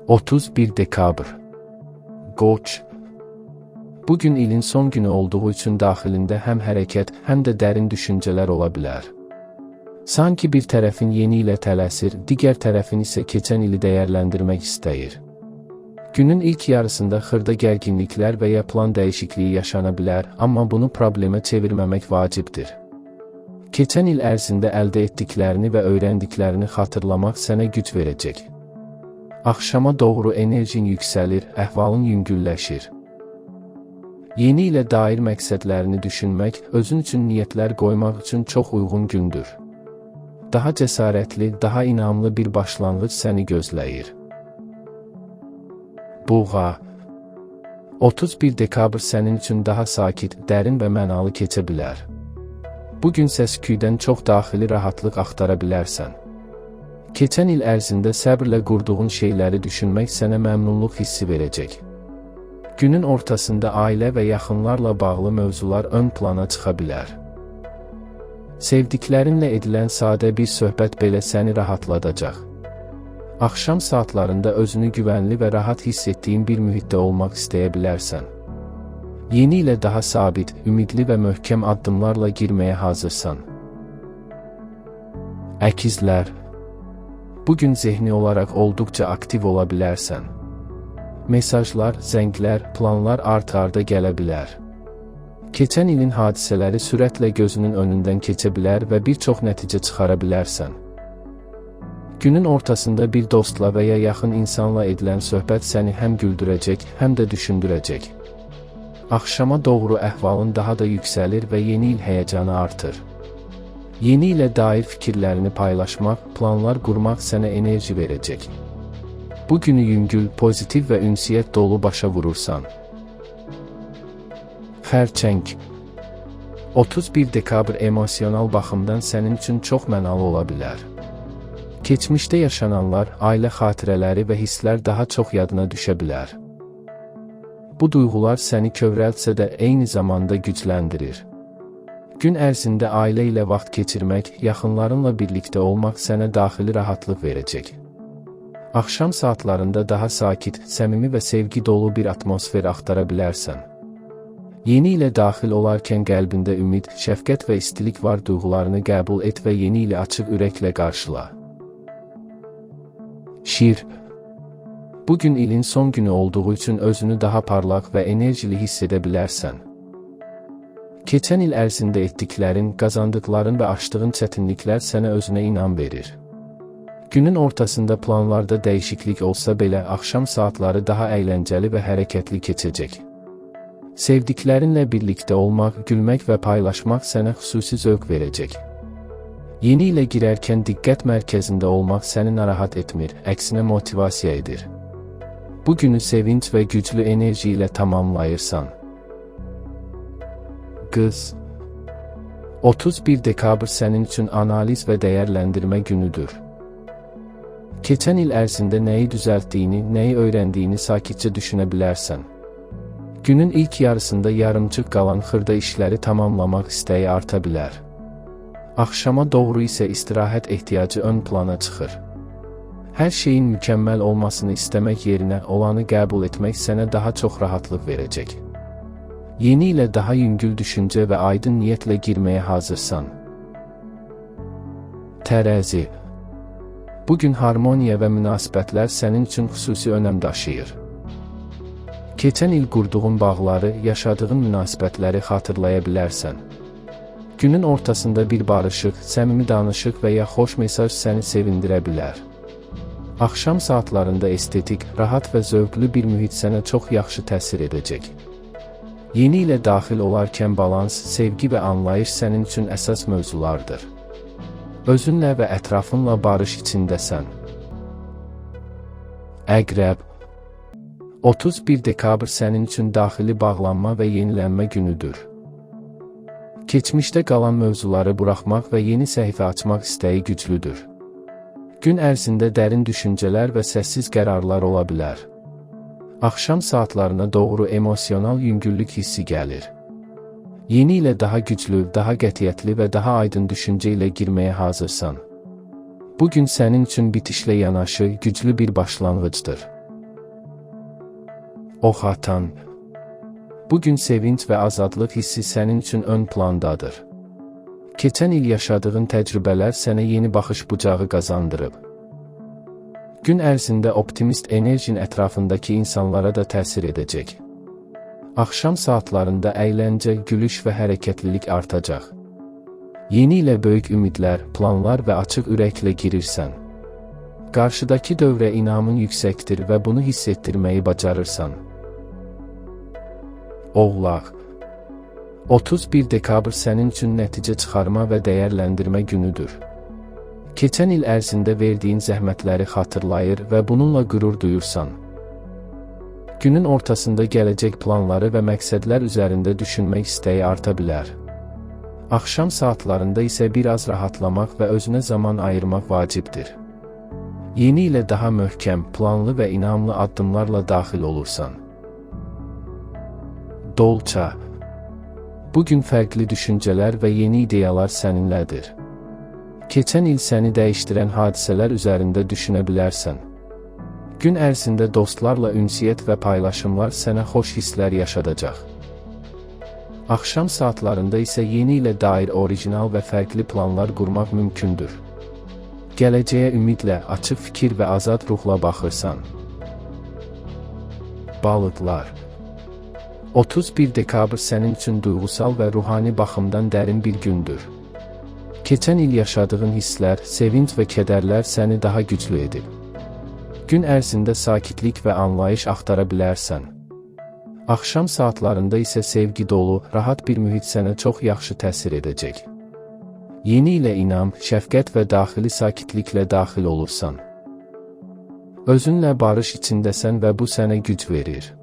31 dekabr. Qoç. Bu gün ilin son günü olduğu üçün daxilində həm hərəkət, həm də dərin düşüncələr ola bilər. Sanki bir tərəfin yeni ilə tələsir, digər tərəfin isə keçən ili dəyərləndirmək istəyir. Günün ilk yarısında xırda gərginliklər və ya plan dəyişikliyi yaşana bilər, amma bunu problemə çevirməmək vacibdir. Keçən il ərzində əldə etdiklərini və öyrəndiklərini xatırlamaq sənə güc verəcək. Axşama doğru enerjin yüksəlir, əhvalın yüngülləşir. Yeni ilə dair məqsədlərini düşünmək, özün üçün niyyətlər qoymaq üçün çox uyğun gündür. Daha cəsarətli, daha inamlı bir başlanğıc səni gözləyir. Buğa. 31 dekabr sənin üçün daha sakit, dərin və mənalı keçə bilər. Bu gün səs-küydən çox daxili rahatlıq axtara bilərsən. Keçən il ərzində səbrlə qurduğun şeyləri düşünmək sənə məmnunluq hissi verəcək. Günün ortasında ailə və yaxınlarla bağlı mövzular ön plana çıxa bilər. Sevdiklərinlə edilən sadə bir söhbət belə səni rahatladacaq. Axşam saatlarında özünü güvənli və rahat hiss etdiyin bir mühitdə olmaq istəyə bilərsən. Yeni ilə daha sabit, ümidli və möhkəm addımlarla girməyə hazırsan. Əkizlər. Bu gün zehni olaraq olduqca aktiv ola bilərsən. Mesajlar, zənglər, planlar art-arda gələ bilər. Keçən ilin hadisələri sürətlə gözünün önündən keçə bilər və bir çox nəticə çıxara bilərsən. Günün ortasında bir dostla və ya yaxın insanla edilən söhbət səni həm güldürəcək, həm də düşündürəcək. Axşama doğru əhvalın daha da yüksəlir və yeni il həyəcanı artır. Yeni ilə dair fikirlərini paylaşmaq, planlar qurmaq sənə enerji verəcək. Bu günü yüngül, pozitiv və ünsiyyət dolu başa vurursan. Xərçəng. 31 dekabr emosional baxımdan sənin üçün çox mənalı ola bilər. Keçmişdə yaşananlar, ailə xatirələri və hisslər daha çox yadına düşə bilər. Bu duyğular səni kövrəltsə də eyni zamanda gücləndirir. Gün ərzində ailə ilə vaxt keçirmək, yaxınlarınla birlikdə olmaq sənə daxili rahatlıq verəcək. Axşam saatlarında daha sakit, səmimi və sevgi dolu bir atmosfer axtara bilərsən. Yeni ilə daxil olarkən qəlbində ümid, şəfqət və istilik var duyğularını qəbul et və yeni ili açıq ürəklə qarşıla. Şir. Bu gün ilin son günü olduğu üçün özünü daha parlaq və enerjili hiss edə bilərsən. Keçən il ərzində etdiklərin, qazandıqların və aşdığın çətinliklər sənə özünə inam verir. Günün ortasında planlarda dəyişiklik olsa belə axşam saatları daha əyləncəli və hərəkətli keçəcək. Sevdiklərinlə birlikdə olmaq, gülmək və paylaşmaq sənə xüsusi zövq verəcək. Yeni ilə girərkən diqqət mərkəzində olmaq səni narahat etmir, əksinə motivasiya edir. Bu günü sevinç və güclü enerji ilə tamamlayırsan. Qız. 31 dekabr sənin üçün analiz və dəyərləndirmə günüdür. Keçən il ərzində nəyi düzəltdiyini, nəyi öyrəndiyini sakitcə düşünə bilərsən. Günün ilk yarısında yarımçıq qalan xırda işləri tamamlamaq istəyi arta bilər. Axşama doğru isə istirahət ehtiyacı ön plana çıxır. Hər şeyin mükəmməl olmasını istəmək yerinə olanı qəbul etmək sənə daha çox rahatlıq verəcək. Yeni ilə daha yüngül düşüncə və aydın niyyətlə girməyə hazırsan. Tərəzi. Bu gün harmoniya və münasibətlər sənin üçün xüsusi önəm daşıyır. Keçən il qurduğun bağları, yaşadığın münasibətləri xatırlaya bilərsən. Günün ortasında bir barışıq, səmimi danışıq və ya xoş mesaj səni sevindirə bilər. Axşam saatlarında estetik, rahat və zövqlü bir mühit sənə çox yaxşı təsir edəcək. Yeni ilə daxil olarkən balans, sevgi və anlayış sənin üçün əsas mövzulardır. Özünlə və ətrafınla barış içindəsən. Əqrəb. 31 dekabr sənin üçün daxili bağlanma və yenilənmə günüdür. Keçmişdə qalan mövzuları buraxmaq və yeni səhifə açmaq istəyi güclüdür. Gün ərzində dərin düşüncələr və səssiz qərarlar ola bilər. Axşam saatlarına doğru emosional yüngüllük hissi gəlir. Yeni ilə daha güclü, daha qətiyyətli və daha aydın düşüncə ilə girməyə hazırsan. Bu gün sənin üçün bitişlə yanaşı güclü bir başlanğıcdır. Ox atan. Bugün sevinç və azadlıq hissi sənin üçün ön plandadır. Keçən il yaşadığın təcrübələr sənə yeni baxış bucağı qazandırıb. Gün ərzində optimist enerjin ətrafındakı insanlara da təsir edəcək. Axşam saatlarında əyləncə, gülüş və hərəkətlilik artacaq. Yeni ilə böyük ümidlər, planlar və açıq ürəklə girirsən. Qarşıdakı dövrə inamın yüksəkdir və bunu hiss etdirməyi bacarırsan. Oğlaq. 31 dekabr sənin üçün nəticə çıxarma və dəyərləndirmə günüdür. Keçən il ərzində verdiyin zəhmətləri xatırlayır və bununla qürur duyursan. Günün ortasında gələcək planları və məqsədlər üzərində düşünmək istəyi arta bilər. Axşam saatlarında isə biraz rahatlamaq və özünə zaman ayırmaq vacibdir. Yeni ilə daha möhkəm, planlı və inamlı addımlarla daxil olursan. Dolça. Bugün fərqli düşüncələr və yeni ideyalar səninlədir. Keçən il səni dəyişdirən hadisələr üzərində düşünə bilərsən. Gün ərzində dostlarla ünsiyyət və paylaşımlar sənə xoş hisslər yaşadacaq. Axşam saatlarında isə yeni ilə dair orijinal və fərqli planlar qurmaq mümkündür. Gələcəyə ümidlə, açıq fikir və azad ruhla baxırsan. Balıqlar. 31 dekabr sənin üçün duyğusal və ruhani baxımdan dərin bir gündür. Keçən il yaşadığın hisslər, sevinç və kədərlər səni daha güclü edib. Gün ərzində sakitlik və anlayış axtara bilərsən. Axşam saatlarında isə sevgi dolu, rahat bir mühit sənə çox yaxşı təsir edəcək. Yeni ilə inam, şəfqət və daxili sakitliklə daxil olursan. Özünlə barış içindəsən və bu sənə güc verir.